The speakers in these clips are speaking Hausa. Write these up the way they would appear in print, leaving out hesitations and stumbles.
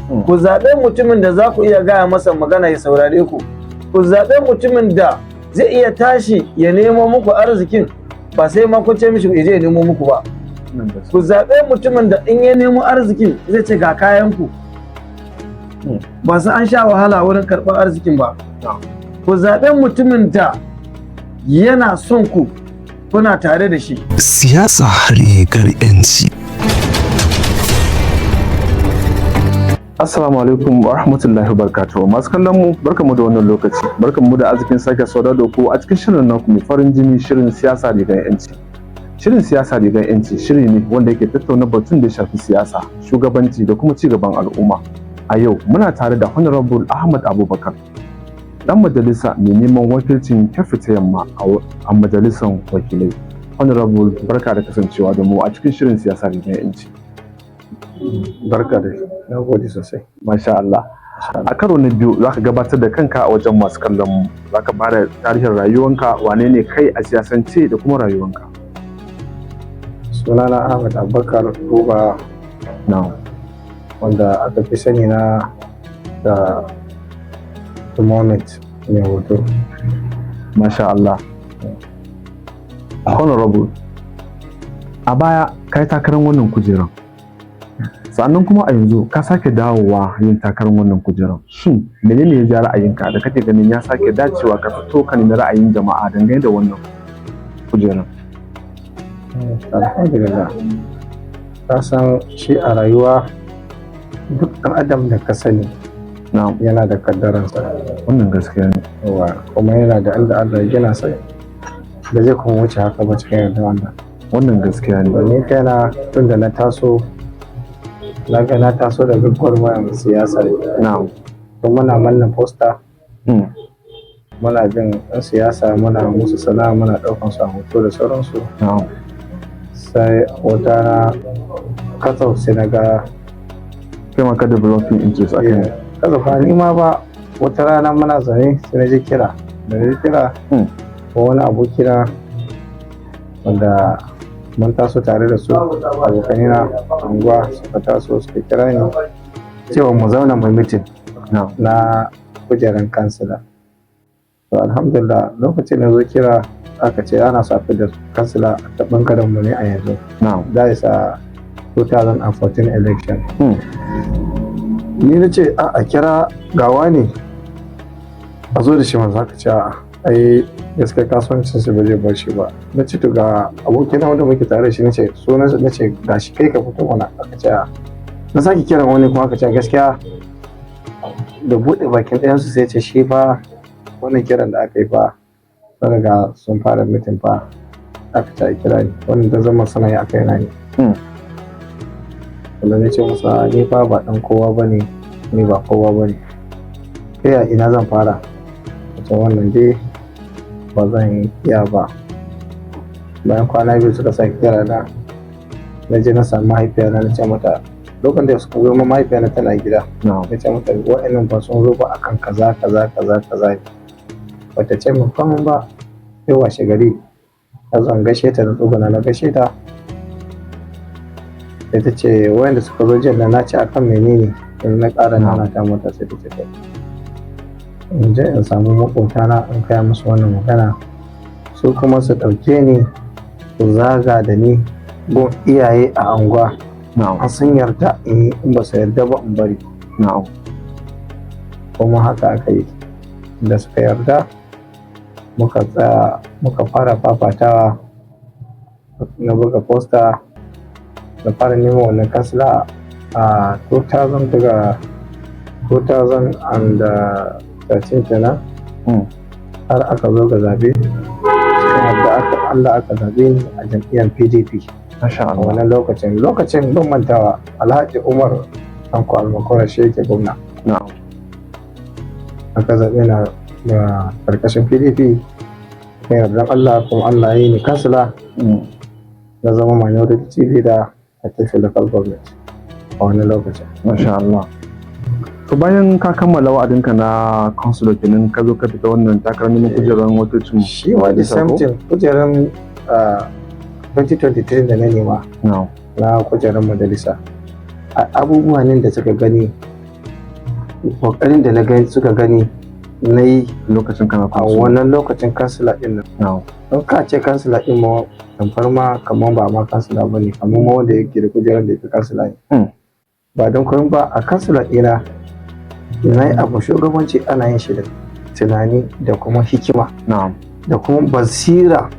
Ku zaɓe mutumin da za ku iya gaya masa magana ya saurare ku. Ku zaɓe mutumin da zai iya tashi ya nemo muku arzikin, ba sai ma kun ce mishi ya je ya nemo muku ba. Ku zaɓe mutumin da in ya nemo arzikin zai ce ga kayan ku, ba sai an sha wahala wurin karɓar arzikin ba. Ku zaɓe mutumin da yana son ku, kuna tare da shi. Siyasa rigar 'yanci. Assalamu alaikum wa rahmatullahi wa barakatuhu. Masu kallon mu, barkamu da wannan lokaci. Barkamu da arzikin sake saduwa da ku a cikin shirin naku mai farin jini, shirin Siyasa Rigar Yanci. Shirin Siyasa Rigar Yanci shiri ne wanda yake tattauna batun da ya shafi siyasa, shugabanci da kuma ci gaban al'umma. A yau muna tare da Honorable Ahmad Abubakar, dan majalisa mai neman wakilcin Keffi ta Yamma a majalisar wakilai. Honorable, barka da kasancewa da mu a cikin shirin Siyasa Rigar Yanci. Barka da, na gode sosai. Masha Allah. A karo na biyu za ka gabatar da kanka a wajen masu kallon mu. Za ka bada tarihin rayuwanka, wane ne kai a siyasance da kuma rayuwanka. Sunana Ahmad Abubakar Buba, wanda aka fi sani na da The Moment mai hoto. Masha Allah. Honorable, a baya ka yi takarar wannan kujeran. Sannan kuma a yanzu ka sake dawowa yin takarar wannan kujeran. Shin menene ya ja ra'ayinka da kake ganin ya sake dacewa ka fito ka nemi ra'ayin jama'a dangane da wannan kujeran? Alhamdulillah. Ka san shi a rayuwa duk ɗan adam da ka sani yana da kaddaransa. Wannan gaskiya ne. Yawwa, kuma yana da inda Allah ya gina sa da zai kuma wuce haka ba cikin yardan Allah. Wannan gaskiya ne. To, ni kaina tun da na taso na ga na taso da gwagwarmayar siyasa ne. Tun muna manna poster, muna bin 'yan siyasa, muna musu sana'a, muna ɗaukan su a hoto da sauransu. Sai wata rana katsau sai na ga Kai ma ka developing interest a kai. Katsau fa ni ma ba, wata rana muna zaune sai na ji kira, da na ji kira ko wani abokina wanda mun taso tare da su, abokanina a unguwa, suka taso suka kira ni cewa mu zauna mu meeting na kujerar kansila. To, alhamdulillah, lokacin da zo kira aka ce ana so a da kansila ta bangaren mu ne a yanzu, that is a 2014 election. Ni na ce a kira gawa ne a zo da shi manzo, aka ce a ai gaskiya kasuwancin su ba zai bar shi ba. Na ce to ga abokina wanda muke tare da shi, na ce sunan, na ce ga shi, kai ka fito mana. Aka ce a na sake kiran wani kuma, aka ce gaskiya da buɗe bakin ɗayansu sai ce shi fa wannan kiran da aka yi fa sun riga sun fara meeting fa, aka ce a kira ni. Wannan ta zama suna yi aka yana ni. Wanda na ce masa ni fa ba ɗan kowa ba ne, ni ba kowa ba ne, kai a ina zan fara? Wace wannan dai ba zan iya ba. Bayan kwana 2 suka sake kira na, na je na samu mahaifiyana, na ce mata lokacin da suka zo ma mahaifiyana tana gida. Na ce mata wa'annan ba sun zo ba akan kaza kaza kaza kaza ne. Bata ce min komai ba. Sai washe gari na zo in gaishe ta, na tsuguna na gaishe ta, sai ta ce wayanda suka zo jiya na ce akan menene? Yanzu na ƙara nanata mata, sai ta ce to in je in samu maƙotana in kai musu wannan magana, su kuma su ɗauke ni su zaga da ni gun iyaye a anguwa, an sun yarda in yi, in ba su yarda ba in bari. Kuma haka aka yi, da suka yarda muka tsaya muka fara fafatawa. Na buga poster na fara neman wannan kansila a 2000, daga 2013 kenan, har aka zo ga zabe, cikin yadda aka Allah aka zabe ni a jam'iyyar PDP. Masha A Allah. wannan lokacin ban mantawa, Alhaji Umar Tanko Almakura shi yake gwamna. Aka zaɓe na da karkashin PDP kan yardan Allah, kuma Allah ya yi ni kansila, na zama minority leader a Keffi Local Government a wani lokacin. Masha Allah. To, bayan ka kammala wa'adinka na councilor kenan, ka zo ka fita wannan takarar neman kujerar wakilcin Shi ma the majalisa same ko? thing, kujerar 2023 da na nema na kujerar majalisa. Abubuwa ne da suka gani Kokarin da na gani, suka gani na yi lokacin kana a kansila. Wannan lokacin kansila din nan, don ka ce kansila din ma, tamfar ma kamar ba ma kansila ba ne, kamar ma wanda yake da kujerar da ya fi kansila ne. Ba don komai ba, a kansila ɗina na yi abu. Shugabanci ana yin shi da tunani da kuma hikima da kuma basira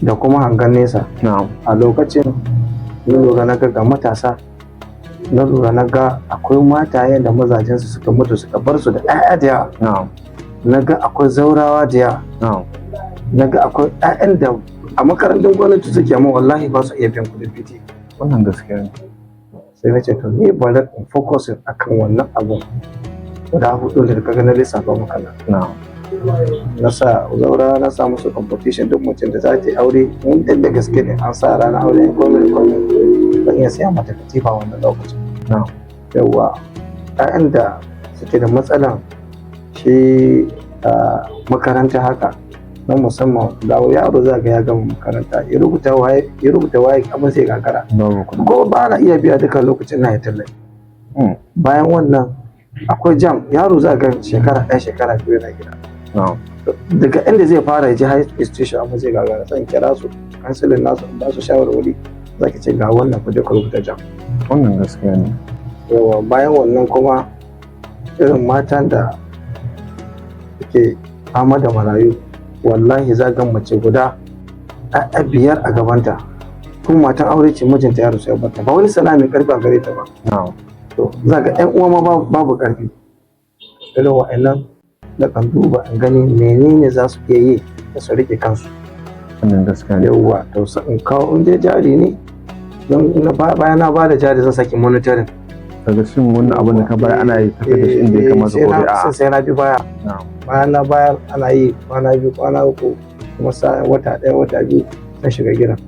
da kuma hangen nesa. A lokacin na lura, na ga matasa, na lura na ga akwai matayen da mazajensu suka mutu suka bar su da 'ya'ya da yawa. Na ga akwai zaurawa da yawa. Na ga akwai 'ya'yan da a makarantar gwamnati suke, amma wallahi ba su iya biyan kuɗin PTA. Wannan gaskiya ne. Sai na ce, to ni bari in focus akan wannan abun guda hudu da kaga na lissafa maka nan. Na sa zaura, na sa musu competition, duk mutum da za ta yi aure in duk da gaske ne an sa ranar aure, komai da komai, zan iya siya mata katifa wannan lokacin. Yawwa, ƴaƴan da suke da matsalan shi a makaranta haka na musamman, ga yaro za ga ya gama makaranta, ya rubuta WAEC, ya rubuta WAEC, abin sai gagara. Babu kuɗi. Ko ba na iya biya duka lokacin na ya tallafi. Bayan wannan akwai JAMB, yaro za ga shekara 1, shekara 2 yana gida. Daga inda zai fara ya je high institution amma zai gagara, zan kira su counseling nasu, in ba su shawarwari, za ki ce ga wannan, ku je ku rubuta JAMB. Wannan gaskiya ne. Yawa, bayan wannan kuma irin matan da suke fama da marayu, wallahi za ga mace guda a biyar a gabanta, kuma matan aure ce, mijinta ya rasu ya barta, ba wani sana'a mai karfi a gare ta ba. To za ga ƴan uwa ma babu karfi. Irin wa'annan na kan duba in gani menene za su iya yi da su rike kansu. Wannan gaskiya ne. Yawwa, to sai in kawo, in dai jari ne, don bayan na ba da jari zan sake monitoring. Daga shin wannan abin da ka bayar ana yi tafi da shi inda ya kamata sai ko na dai a'a? Sai na bi baya. Bayan na bayar ana yi kwana 2, kwana 3, kuma sa wata 1, wata 2, zan shiga gidan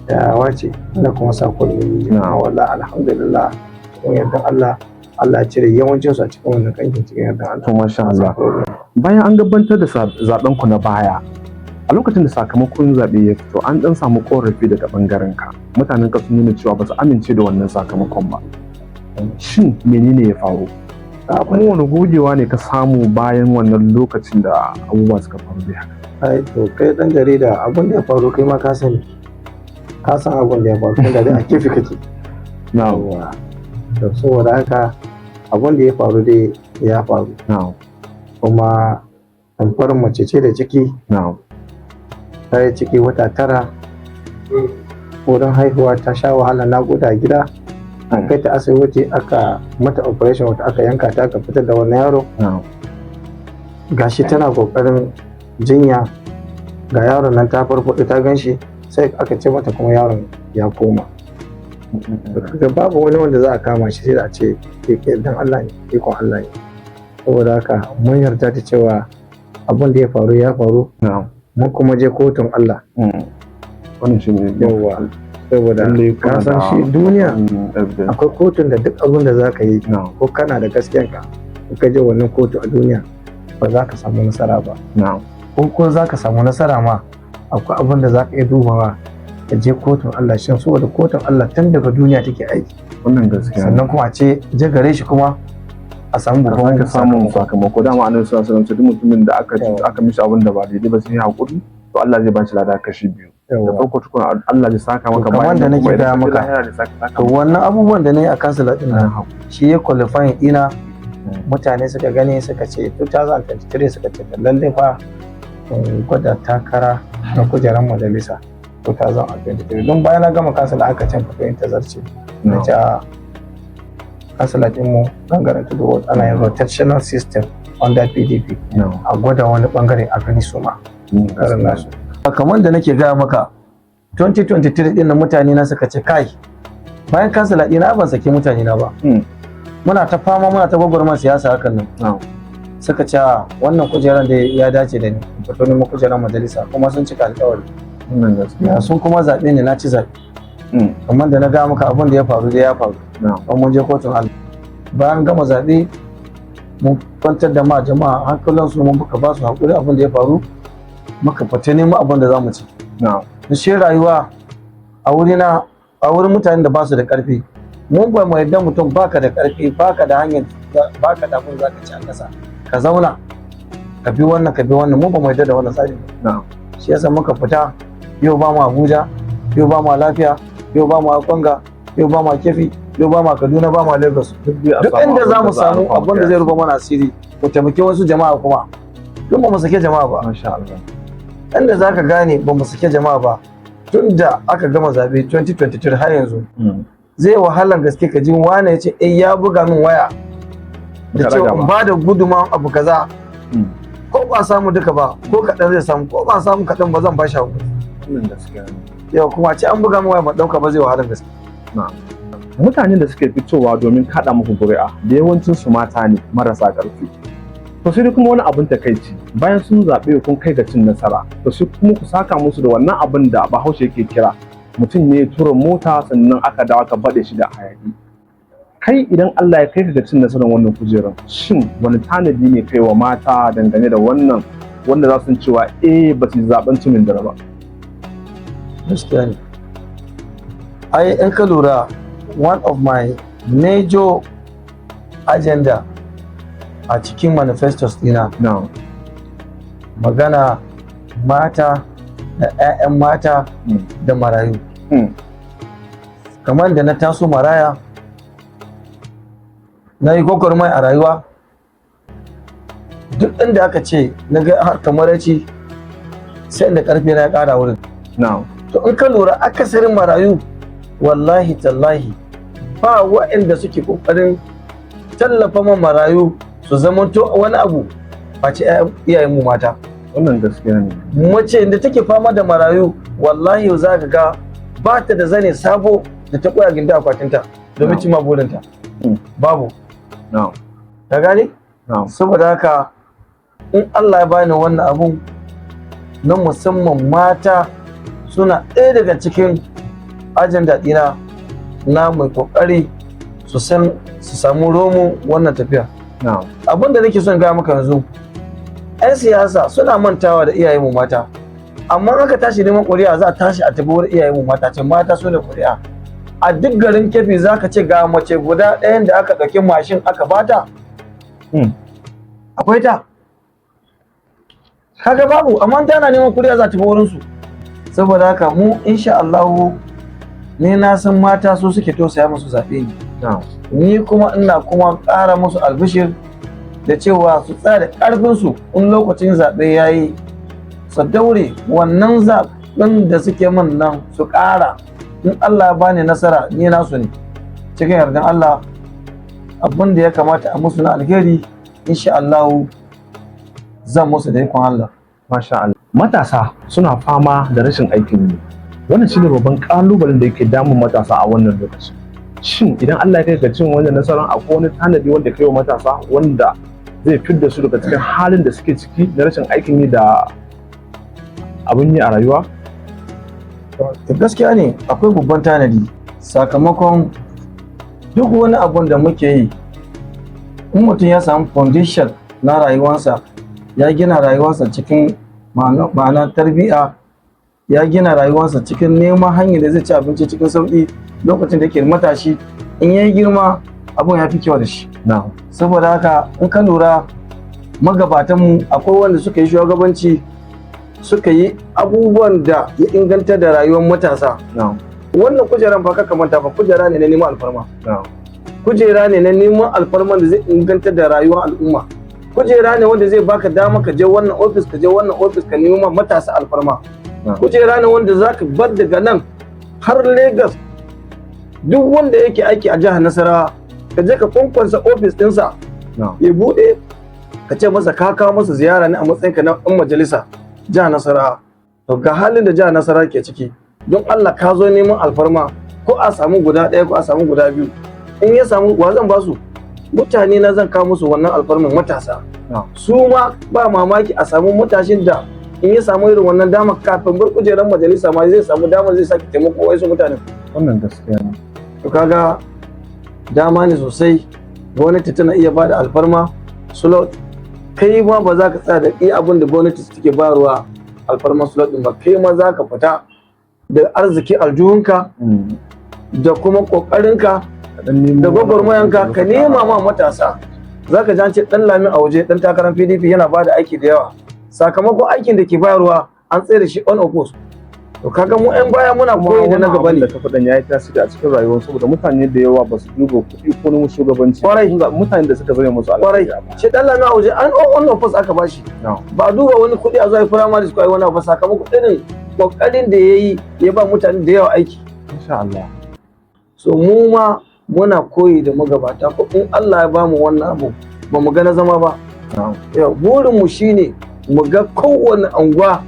da wace na kuma sa kuɗi. Wallahi alhamdulillah, cikin yardan Allah, Allah ya cire yawancin su a cikin wannan kankin, cikin yardan Allah. To, masha Allah. Bayan an gabatar da zaben ku na baya, a lokacin da sakamakon zaɓe ya fito, an ɗan samu ƙorafi daga ɓangaren ka. Mutanen ka sun nuna cewa ba su amince da wannan sakamakon ba. Shin menene ya faru? Kuma wani gogewa ne ka samu bayan wannan lokacin da abubuwa suka faru dai haka? Ai to kai dan jarida, abin da ya faru kai ma ka sani, ka san abin da ya faru tun da dai a kefi kake. Yawwa. To saboda haka abin da ya faru dai ya faru. Kuma tamfar mace ce da ciki, ta yi ciki wata 9, wurin haihuwa ta sha wahala, naƙuda a gida, an kai ta asibiti, aka mata operation, wata aka yanka ta aka fitar da wannan yaro. Gashi tana kokarin jinya, ga yaron nan ta farfaɗo ta gan shi, sai aka ce mata kuma yaron ya koma. Kaga babu wani wanda za a kama shi, sai da a ce dan Allah ne, ikon Allah ne. Saboda haka mun yarda da cewa abin da ya faru ya faru, mun kuma je kotun Allah. Wannan shi ne. Yawwa, saboda Lallai ka kuna san da shi duniya evidence. akwai kotun da duk abin da za ka yi, ko kana da gaskiyanka, in ka je wannan kotu a duniya ba za ka samu nasara ba. Ko za ka samu nasara ma, akwai abin da za ka iya dubawa ka je kotun Allah shin, saboda kotun Allah tun daga duniya take aiki. Wannan gaskiya ne. Sannan kuma a ce je gare shi kuma a samu ka babban sake samun sakamako. Sakamako dama annabi sallallahu alaihi wasallam ce duk mutumin da aka aka mishi abin da ba daidai ba sai ya hakuri, to Allah zai ba shi lada kashi biyu da farko tukun Allah zai saka maka. To, kamar bayan da nan nake kuma idan gaya ka je maka. lahira zai saka To wannan abubuwan da na yi a kansila din nan shi ya qualifying ɗina. Mutane suka gani suka ce 2023, suka ce lalle fa in gwada takara na kujerar majalisa 2023, don bayan na gama kansila aka ce fito in tazarce. Na ce a kansila ɗinmu gangaren tudu ward ana yin rotational system under PDP, a gwada wani bangare a gani su ma karin nasu. Kamar da nake gaya maka, 2023 din nan mutane na suka ce kai, bayan kansila ɗina ban saki mutane na ba. Muna ta fama, muna ta gwagwarmar siyasa hakan nan. Suka ce a wannan kujeran da ya dace da ni in fito neman kujeran majalisa, kuma sun cika alkawari. Wannan gaskiya. Ya sun kuma zaɓe ni, na ci zaɓe. Kamar da na gaya maka, abin da ya faru dai ya faru. Don mun je kotun Allah. Bayan gama zaɓe mun kwantar da ma jama'a hankalinsu, mun muka ba su haƙuri abin da ya faru, muka fita nemo abin da za mu ci. Shi rayuwa a wurina, a wurin mutanen da ba su da ƙarfi, mun ba mu yarda mutum baka da ƙarfi, baka da hanyar da baka da abin zaka ci a ƙasa, ka zauna ka bi wannan, ka bi wannan. Mu ba mu yarda da wannan tsari ba. Shi yasa muka fita. Yau ba mu Abuja, yau ba mu Lafiya, yau ba mu Akwanga, yau ba mu Keffi, yau ba mu Kaduna, ba mu Lagos. Duk dai a Duk samu inda za mu abin da za a samu rufa abin da maka zai rufa mana asiri, mu taimaki wasu jama'a. Kuma duk ba mu sake jama'a ba. Masha Allah. Inda za ka gane ba mu sake jama'a ba, tun da aka gama zabe 2023 har yanzu, zai wahalan gaske ka ji wane ya ce, "Eh, ya buga min waya da Baka cewa ɗaga in ba. ba da gudunmawan abu kaza." Ko ba samu duka ba, ko kaɗan zai samu, ko ba samu kaɗan ba, zan ba shi hakuri. Wannan gaskiya ne. Yau kuma ce an buga min waya ba ɗauka ba, zai wahalan gaske. Mutanen da suke fitowa domin kaɗa muku ƙuri'a da yawancin su mata ne marasa ƙarfi. To sai dai kuma wani abin takaici, bayan sun zaɓe kun kai ga cin nasara, to sai kuma ku saka musu da wannan abin da Bahaushe yake kira mutum ne ya tura mota sannan aka dawo aka baɗe shi da hayaki. Kai, idan Allah ya kai ka ga cin nasarar wannan kujerar, shin wani tanadi ne kai wa mata dangane da wannan, wanda za su cewa eh, ba su zaɓen Tumin Dare ba? Gaskiya ne. Ai in ka lura, one of my major agenda a cikin manifestos dina, magana mata da 'ya'yan mata da marayu. Kamar da na taso maraya, na yi gwagwarmaya a rayuwa. Duk inda aka ce na ga har kamar ci, sai inda karfi na ya kara wurin. To in ka lura, akasarin marayu, wallahi tallahi, ba waɗanda suke ƙoƙarin tallafa ma marayu su zamanto wani abu face iyayen mu mata. Wannan gaskiya ne. Mace da take fama da marayu, wallahi za ka ga ba ta da zane sabo da ta koya ginda akwatinta domin cimma burinta. Babu. Ka gane? Na'am. Saboda haka, in Allah ya bani wannan abun na musamman, mata suna ɗaya daga cikin ajanda ɗina na mai kokari su san su samu romo wannan tafiya. Abin da nake son gaya maka yanzu, 'yan siyasa suna mantawa da iyayenmu mata, amma in aka tashi neman ƙuri'a, za a tashi a tafi wurin iyayenmu mata, ce mata su ne ƙuri'a. A duk garin Keffi za ka ce ga mace guda ɗayan da aka ɗauki mashin aka bata? Akwai ta? Kaga babu. Amma tana neman ƙuri'a, za a tafi wurin su. Saboda haka mu, insha Allah, ni na san mata su suke tausaya musu zaɓe ni. Ni kuma ina kuma ƙara musu albishir da cewa su tsaya da ƙarfinsu. In lokacin zaɓe ya yi, su daure wannan zaɓen da suke min nan su ƙara. In Allah ya bani nasara, ni nasu ne cikin yardan Allah. Abin da ya kamata a musu na alheri, insha Allah zan musu da ikon Allah. Masha Allah. Matasa suna fama da rashin aikin yi. Wannan shine babban kalubalen da yake damun matasa a wannan lokaci. Shin idan Allah ya kai ga cin wannan nasarar, akwai wani tanadi wanda kai wa matasa wanda zai fidda su daga cikin halin da suke ciki na rashin aikin yi da abin yi a rayuwa? To, gaskiya ne, akwai babban tanadi. Sakamakon duk wani abun da muke yi, in mutum ya samu foundation na rayuwarsa, ya gina rayuwarsa cikin ma'ana tarbiyya, ya gina rayuwarsa cikin neman hanyar da zai ci abinci cikin sauƙi lokacin da yake matashi, in ya yi girma abun ya fi kyau da shi. Saboda haka, in ka lura, magabatanmu akwai wanda suka yi shugabanci, suka yi abubuwan da ya inganta da rayuwar matasa. Wannan kujeran fa, kaka manta fa, kujera ne na neman alfarma. Kujera ne na neman alfarman da zai inganta da rayuwar al'umma. Kujera ne wanda zai baka dama ka je wannan ofis, ka je wannan ofis, ka nemi ma matasa alfarma. Kujera ne wanda zaka bar daga nan har Lagos, duk wanda yake aiki a jihar Nasarawa, ka je ka kwankwasa ofis ɗinsa ya buɗe, ka ce masa ka kawo masa ziyara ne a matsayinka na ɗan majalisa jihar Nasarawa. To, ga halin da jihar Nasarawa ke ciki, don Allah ka zo neman alfarma, ko a samu guda ɗaya ko a samu guda biyu. In ya samu, wa zan ba su? Mutane na zan kawo musu wannan alfarman, matasa. Su ma ba mamaki a samu matashin da in ya samu irin wannan dama, kafin bar kujerar majalisa ma zai samu dama zai sake taimako wasu mutanen. Wannan gaskiya ne. To, kaga dama ne sosai. Gwamnati tana iya bada alfarma slot. Kai ma ba za ka tsaya da iya abin da gwamnati take bayarwa alfarma slot din ba. Kai ma za ka fita da arziki aljihunka da kuma kokarinka Ka ɗan nemo da wani abu gwagwarmayanka, da ka zaka nema ƙara. ma matasa. Zaka ji an ce Dan Lami a waje, dan takarar PDP, yana bada aiki da yawa. Sakamakon aikin da ke bayarwa, an tsaye da shi unopposed. To kaga mu 'yan baya muna koyi da na gaba ne. Da ka faɗan ya yi tasiri a cikin rayuwar, saboda mutane da yawa ba su duba kuɗi ko na shugabanci. Kwarai. Sun zaɓi mutane da suka zame musu Kwarai. alkhairi a baya. Shi Dan Lami a waje an unopposed aka bashi. Ba duba wani kuɗi a zuwa primary school ai wani abu ba, sakamakon irin kokarin da yayi ya ba mutane da yawa aiki. Insha Allah. So mu ma muna koyi da magabata, ko in Allah ya bamu wannan abu, ba mu ga na zama ba. Yau burin mu shine mu ga kowane anguwa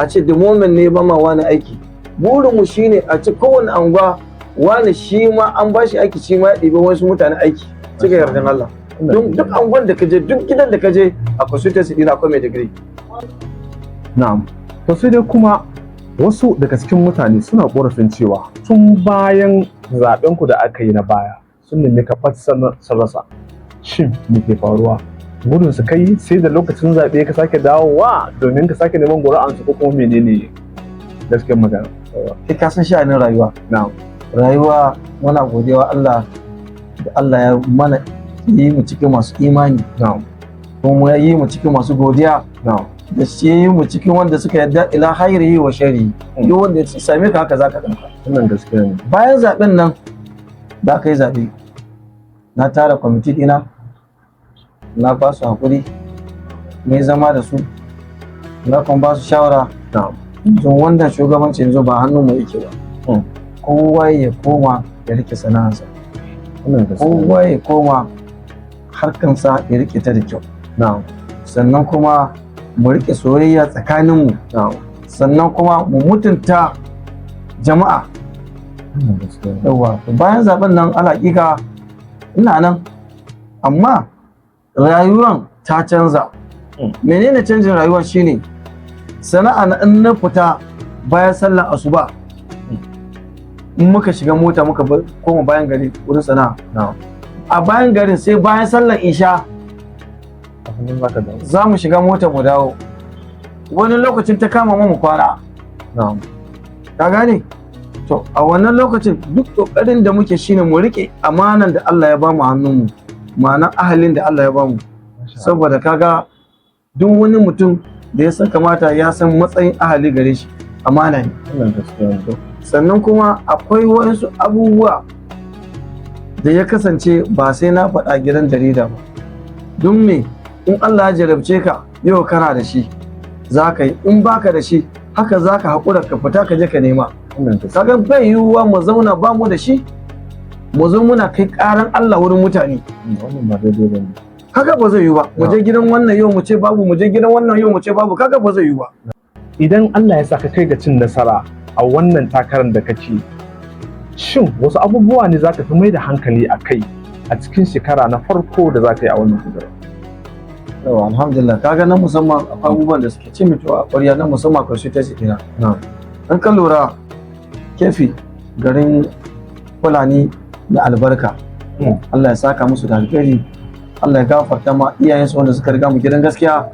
a ce the moment ne ba ma wani aiki. Burin mu shine a ce kowane anguwa wani shi ma an bashi aiki, shi ma ya ɗibi wasu mutane aiki cikin yardan Allah. Don duk anguwan da ka je, duk gidan da ka je a constituency ɗina, akwai mai digiri. Na'am. To sai dai kuma wasu daga cikin mutane suna korafin cewa tun bayan zaben ku da aka yi na baya, sun nemi ka ɓat sun rasa. Shin me ke faruwa? Gudun su kai sai da lokacin zaɓe ka sake dawowa domin ka sake neman ƙuri'ansu, ko kuma menene gaskiyar magana? Kai ka san sha'anin rayuwa. Rayuwa, muna godewa Allah da Allah ya mana yi mu cikin masu imani, kuma ya yi mu cikin masu godiya, da shi ya yi mu cikin wanda suka yarda ila khairihi wa sharrihi. Duk wanda ya same ka, haka zaka ɗauka. Wannan gaskiya ne. Bayan zaben nan da aka yi zaɓe, na tara kwamiti ɗina, na ba su haƙuri, na zama da su, na kuma ba su shawara. Yanzu wannan shugabanci yanzu ba hannun mu yake ba. Kowa ya koma ya rike sana'arsa. Wannan gaskiya ne. Kowa ya koma harkansa ya rike ta da kyau. Sannan kuma mu rike soyayya tsakaninmu. Sannan kuma mu mutunta jama'a. Wannan gaskiya ne. Yawa, bayan zaben nan, alhaƙiƙa ina nan, amma rayuwan ta canza. Menene canjin rayuwar? Shine sana'a na in na fita bayan sallar asuba, in muka shiga mota muka koma bayan gari wurin sana'a, a bayan garin, sai bayan sallar isha Kafin nan zaka dawo. za mu shiga mota mu dawo. Wani lokacin ta kama mu kwana. Ka gane? To a wannan lokacin duk kokarin da muke shine mu rike amanan da Allah ya bamu hannunmu, ma'ana ahalin da Allah ya bamu. Saboda kaga duk wani mutum da ya san kamata ya san matsayin ahali gare shi amana ne. Wannan gaskiya ne. Sannan kuma akwai wasu abubuwa da ya kasance ba sai na faɗa gidan jarida ba. Don me? In Allah ya jarabce ka yau kana da shi, za ka yi. In baka da shi, haka za ka haƙura ka fita ka je ka nema. Wannan gaskiya. Kaga bai yiwuwa mu zauna ba mu da shi, mu zo muna kai ƙaran Allah wurin mutane. Wannan ba daidai ba ne. Kaga ba zai yiwu ba mu je gidan wannan yau mu ce babu, mu je gidan wannan yau mu ce babu. Kaga ba zai yiwu ba. Idan Allah ya sa ka kai ga cin nasara a wannan takarar da kake, shin wasu abubuwa ne za ka fi mai da hankali a kai a cikin shekara na farko da za ka yi a wannan kujera? Yawa, alhamdulillah. Kaga na musamman akwai abubuwan da suke ci mito a ƙwarya, na musamman constituency ɗina. In ka lura, Kefi garin Fulani na albarka. Allah ya saka musu da alheri, Allah ya gafarta ma iyayensu wanda suka riga mu gidan gaskiya.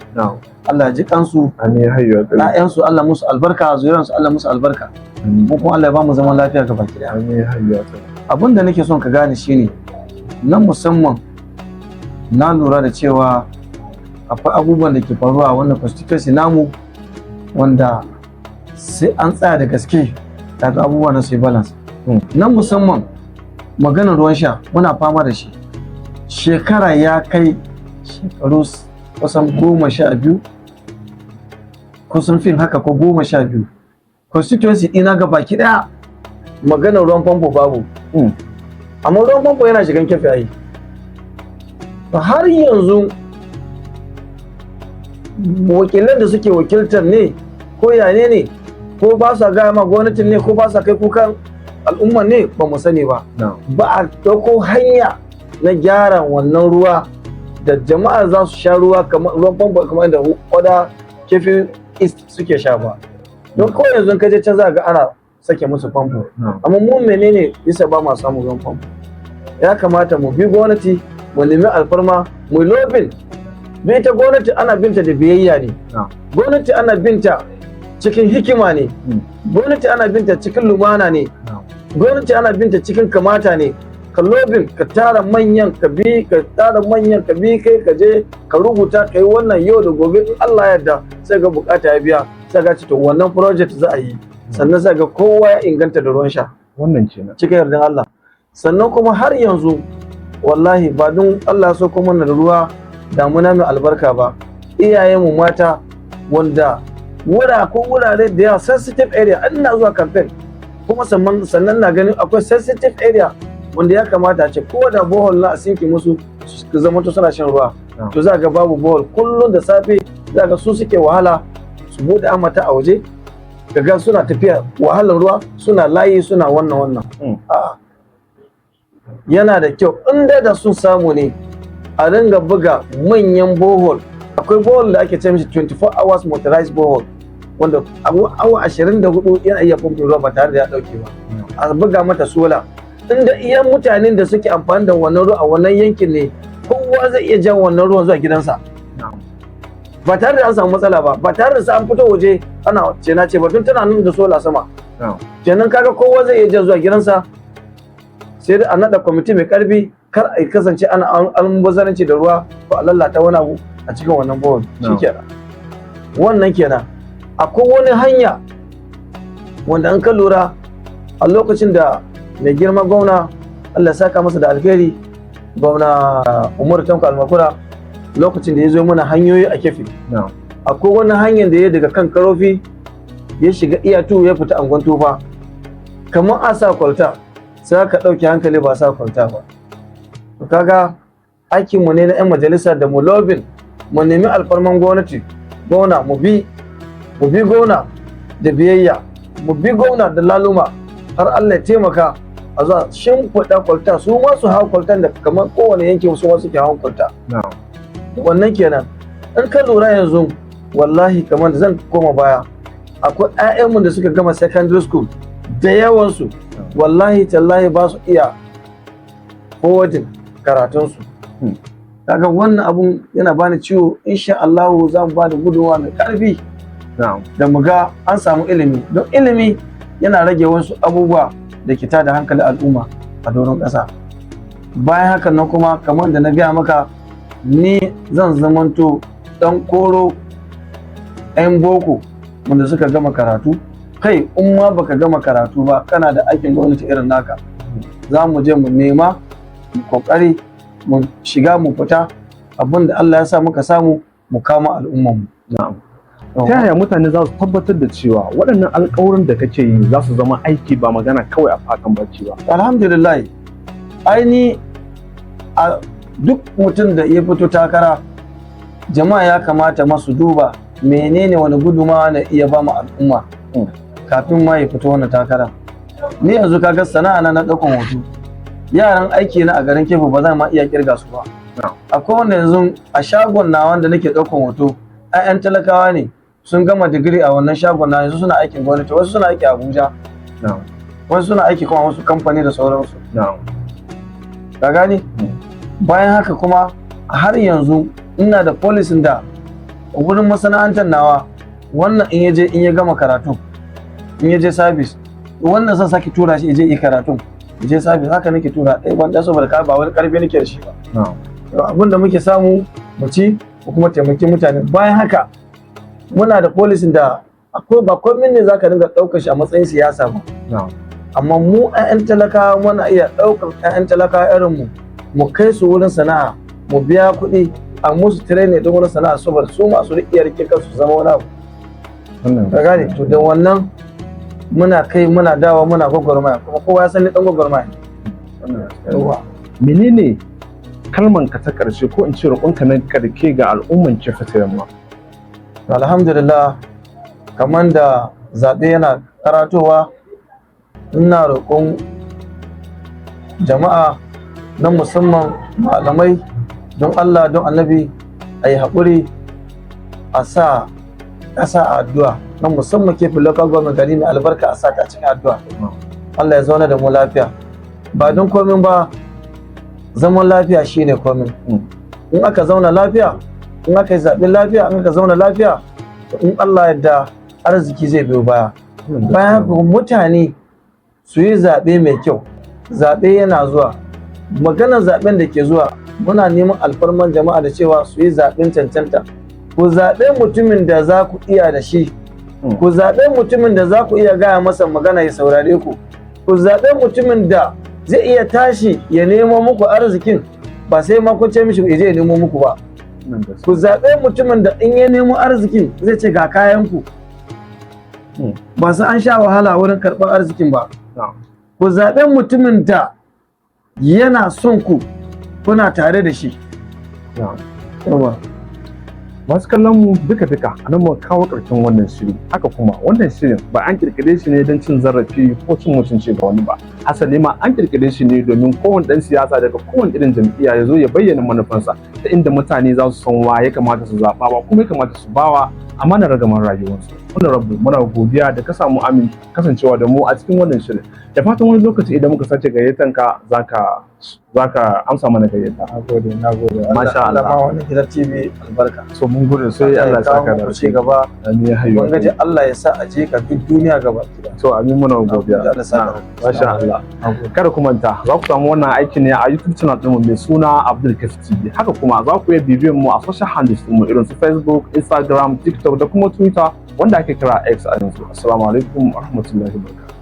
Allah ya ji kansu. Amin hayyu ya qayyum. Ƴaƴansu Allah musu albarka, zuriyarsu Allah musu albarka. Mu kuma Allah ya ba mu zaman lafiya gaba ki daya. Amin hayyu ya qayyum. Abin da nake son ka gane shine, na musamman na lura da cewa akwai abubuwan da ke faruwa a wannan constituency namu wanda sai an tsaya da gaske kafin abubuwa na su yi balance. Na musamman maganar ruwan sha, muna fama da shi shekara ya kai shekaru kusan 12, kusan fin haka ko 12. Constituency ɗina ga baki ɗaya maganar ruwan famfo babu. Amma ruwan famfo yana shigan Kefi ayi. To har yanzu wakilan da suke wakiltar ne ko yane ne, ko ba sa gaya ma gwamnatin ne, ko ba sa kai kukan al'umma ne, ba mu sani ba. Ba a ɗauko hanya na gyara wannan ruwa da jama'a za su sha ruwa kamar ruwan famfo kamar da oda Kefi East suke sha ba. Don kawai yanzu ka je can za ga ana sake musu famfo. Amma mu menene yasa ba ma samun ruwan famfo? Ya kamata mu bi gwamnati, mu nemi alfarma, mu lobbying. Bi ta gwamnati ana binta da biyayya ne. Gwamnati ana binta cikin hikima ne. Gwamnati ana binta cikin lumana ne. Gwamnati ana binta cikin kamata ne. Ka lobbying, ka tara manyan, ka bi, ka tara manyan, ka bi, kai ka je ka rubuta, ka yi wannan. Yau da gobe, in Allah ya yarda, sai ga bukata ya biya, sai ga ci to wannan project za a yi. Sannan sai ga kowa ya inganta da ruwan sha. Wannan kenan. Cikin yardan Allah. Sannan kuma har yanzu, wallahi, ba don Allah so kuma da ruwa damuna mai albarka ba, iyayenmu mata wanda wura ko wurare da yawa, sensitive area, ina zuwa campaign kuma sannan na ganin akwai sensitive area wanda ya kamata a ce ko da borehole na a sinki musu su zama to suna shan ruwa. To za ga babu borehole. Kullum da safe za ga su suke wahala su bude amata a waje, kaga suna tafiya wahalar ruwa, suna layi, suna wannan wannan. A'a, yana da kyau in da sun samu ne a ringa buga manyan borehole. Akwai borehole da ake ce mishi 24 hours motorized borehole, wanda awa 24 yana iya pumping ruwa ba tare da ya dauke ba. A buga mata solar, inda iya mutanen da suke amfani da wannan ruwa a wannan yankin ne, kowa zai iya jan wannan ruwan zuwa gidansa ba tare da an samu matsala ba, ba tare da sai an fito waje ana ce na ce ba, tun tana nan da solar sama. Kenan kaga kowa zai iya jan zuwa gidansa. Sai dai a naɗa kwamiti mai karfi, kar a kasance ana almubazzaranci da ruwa ko a lalata wani abu a cikin wannan borehole. Shikenan, wannan kenan. Akwai wani hanya wanda an ka lura a lokacin da mai girma gwamna, Allah ya saka masa da alheri, Gwamna Umaru Tanko Almakura, lokacin da ya zo mana hanyoyi a Kefi, akwai wani hanyar da ya daga kan Karofi ya shiga Iyatu, ya fita Angon Tufa, kamar a sa kwalta, sai aka ɗauki hankali ba sa kwalta ba. To kaga aikinmu ne na 'yan majalisa da mu lobbying, mu nemi alfarman gwamnati, gwamna, mu bi gwamna da biyayya, mu bi gwamna da laluma, har Allah ya taimaka a zuwa shimfiɗa kwalta, su ma su hau kwaltan da kamar kowane yanki su ma suke hawan kwalta. Wannan kenan. In ka lura yanzu, wallahi, kamar da zan koma baya, akwai 'ya'yanmu da suka gama secondary school da yawansu, wallahi tallahi, ba su iya forwarding karatunsu. Kaga wannan abun yana bani ciwo. Insha Allah za mu bada gudunmawa mai karfi da mu ga an samu ilimi, don ilimi yana rage wasu abubuwa da ke tada hankali al'umma a doron ƙasa. Bayan hakan nan kuma, kamar da na gaya maka, ni zan zamanto ɗan koro 'yan boko wanda suka gama karatu. Kai, in ma baka gama karatu ba, kana da aikin gwamnati irin naka, za mu je mu nema, mu kokari mu shiga mu fita, abin da Allah ya sa muka samu mu kama al'ummarmu. Na'am. Ta yaya mutane za su tabbatar da cewa waɗannan alƙawuran da kake yi za su zama aiki, ba magana kawai a fatan baki ba? Alhamdulillah, aini a duk mutum da ya fito takara, jama'a ya kamata masu duba menene, wani gudumawa na iya ba mu al'umma kafin ma ya fito wannan takara. Ni yanzu kaga sana'a na ɗaukan hoto, yaran aiki na a garin Kefi ba zan ma iya kirga su ba. Akwai wanda yanzu a shagon na wanda nake ɗaukan hoto, 'ya'yan talakawa ne, sun gama digiri a wannan shagon na, yanzu suna aikin gwamnati, wasu suna aiki a Abuja, wasu suna aiki kuma wasu kamfani da sauransu. Ka gane? Bayan haka kuma, har yanzu ina da policyn da wurin masana'antar nawa, wannan in ya je, in ya gama karatu, in ya je service, wannan zan sake tura shi ya je yi karatu, ya je service. Haka nake tura ɗaya ban ɗaya, saboda ka ba wani ƙarfi nake da shi ba. Abin da muke samu mu ci ko kuma taimaki mutane. Bayan haka muna da policyn da akwai, ba komai ne zaka dinga ɗaukar shi a matsayin siyasa ba, amma mu 'ya'yan talakawa muna iya ɗaukar 'ya'yan talakawa irin mu, mu kai su wurin sana'a, mu biya kuɗi a musu training din wurin sana'a, saboda su ma su iya rike kansu su zama wani abu. Ka gane? To da wannan muna kai muna dawa, muna gwagwarmaya, kuma kowa ya san ni dan gwagwarmaya ne. Yawwa. Menene kalman ka ta ƙarshe, ko in ce roƙonka na ƙarshe ga al'umman Kefi ta Yamma? Alhamdulillah, kamar da zaɓe yana karatowa, ina roƙon jama'a, na musamman malamai, don Allah don Annabi a yi haƙuri a sa ƙasa a addu'a, na musamman Kefi Local Government, gari mai albarka, a sa ta cikin addu'a. Allah ya zauna da mu lafiya. Ba don komin ba, zaman lafiya shine komin. In aka zauna lafiya, in aka yi zaɓen lafiya, in aka zauna lafiya, to in Allah yadda arziki zai biyo baya. Bayan haka, mutane su yi zaɓe mai kyau. Zaɓe yana zuwa. Maganar zaben da ke zuwa, muna neman alfarman jama'a da cewa su yi zaben cancanta. Ku zaɓe mutumin da za ku iya da shi. Ku zaɓe mutumin da za ku iya gaya masa magana ya saurare ku. Ku zaɓe mutumin da zai iya tashi ya nemo muku arzikin, ba sai ma kun ce mishi ya je ya nemo muku ba. Ku zaɓe mutumin da in ya nemo arzikin zai ce ga kayan ku, ba su an sha wahala wurin karɓar arzikin ba. Ku zaɓe mutumin da yana son ku, kuna tare da shi. Yawa. Masu kallon mu duka duka, a nan muka kawo ƙarshen wannan shiri. Haka kuma wannan shirin ba an kirkire shi ne don cin zarafi ko cin mutunci ga wani ba. Hasali ma an kirkire shi ne domin kowane ɗan siyasa daga kowane irin jam'iyya ya zo ya bayyana manufansa, ta inda mutane za su san wa ya kamata su zaɓa, wa kuma ya kamata su bawa amanar ragamar rayuwarsu. Wannan rabu muna godiya da ka samu amin kasancewa da mu a cikin wannan shirin, da fatan wani lokaci idan muka sace gayyatan ka zaka amsa mana gayyata. Nagode, nagode. Masha Allah. Allah ma wannan gidan TV albarka. So mun gode sai Allah ya saka da ci gaba. Amin ya hayyu. Ubangiji Allah ya sa a je ka duk duniya gaba ki. To amin, muna godiya. Allah ya saka. Masha Allah. Kada ku manta, za ku samu wannan aiki ne a YouTube channel ɗinmu mai suna Abdul Kafi TV. Haka kuma za ku iya bibiyan mu a social handles ɗinmu irin su Facebook, Instagram, TikTok da kuma Twitter, wanda ake kira X a yanzu. Assalamu alaikum wa rahmatullahi wa barakatuh.